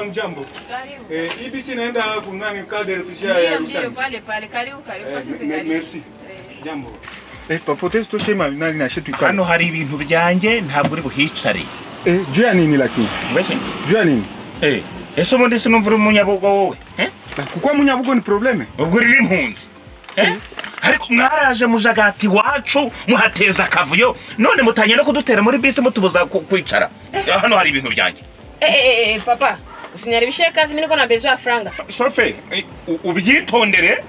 Afande, jambo. Karibu. Eh, hii bisi inaenda kunani camp de réfugiés ya Ndio, ndio, Rusani. pale pale. Karibu, karibu. Eh, Fasi zingaribu. merci. Eh. Jambo. Eh, papote toshe ma nani na shetu ikale. Hano hari ibintu byanjye, ntabwo uri buhicare. Eh, juu ya nini lakini? Mbese? Juu ya nini? Eh, ese ubundi sinumva uri umunyabugo wowe, eh? Kuko munyabugo ni problème. Ubwo uri impunzi, eh? Ariko mwaraje mujagati iwacu, muhateza akavuyo, none mutangiye no kudutera muri bisi, mutubuza kwicara. Hano hari ibintu byanjye. Eh, eh, eh, papa. Usiniharibishie kazi, mimi niko na besoin ya franga. Shoferi, ubyitondere.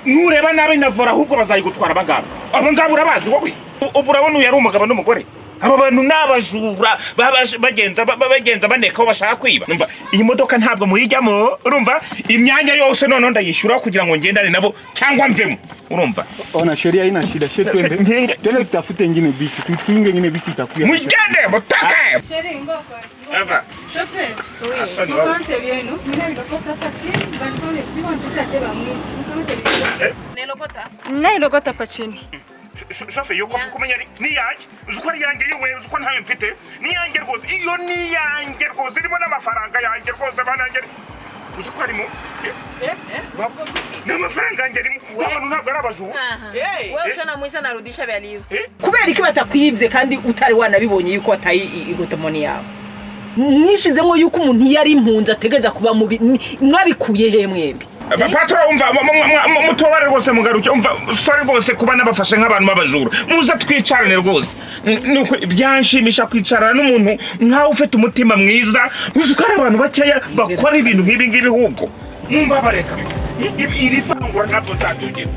Nureba nabi na volant, ahubwo bazayigutwara. Abangaba, abo ngabo urabazi wowe? Ubu urabona uyu ari umugabo n'umugore. Aba bantu ni abajura, baba bagenza baneka aho bashaka kwiba. Umva, iyi modoka ntabwo muyijyamo, urumva? Imyanya yose noneho ndayishyura kugira ngo ngendane nabo cyangwa mvemo, urumva? Ona, sheria haina shida. Shetu Se- twende. Twende tutafute ingine bisi. Tutunge ingine bisi itakuya. Mugende mutake. Chéri, ngoko. Eva. Chauffeur. Oui. Asante baba. Mukamate vyenu, mina vilokota hapa chini, balikuwa biko ntutasema mwizi. Mukamate vyenu. Nelokota. Nailokota hapa chini. Shoferi, iyo kofi kumenya ari ni iyanjye. Uzi ko ari iyanjye yewe? Uzi ko ntayo mfite? Ni iyanjye rwose, iyo ni iyanjye rwose, irimo n'amafaranga yanjye rwose, bana yanjye. Uzi ko harimo? Eh, ni amafaranga yanjye arimo. Abantu ntabwo ari abajura. Aha. Wewe ushona mwiza, narudisha vya livre. Eh? Kubera iki batakwibye kandi utari wanabibonye yuko wataye igotomoni yawe? Mwishizemo yuko umuntu iyo ari impunzi ategereza kuba mubi. Mwabikuye he mwembi? Patron, umva, mutobare rwose, mugaruke. Umva, sorry rwose kuba nabafashe nk'abantu b'abajura. Muze twicarane rwose. Nuko byanshimisha kwicarana n'umuntu nkawe ufite umutima mwiza. Uzi ko hari abantu bakeya bakora ibintu nk'ibi ngibi? Ahubwo mumbabare kabisa. Iri vangura ntabwo nzabyongera.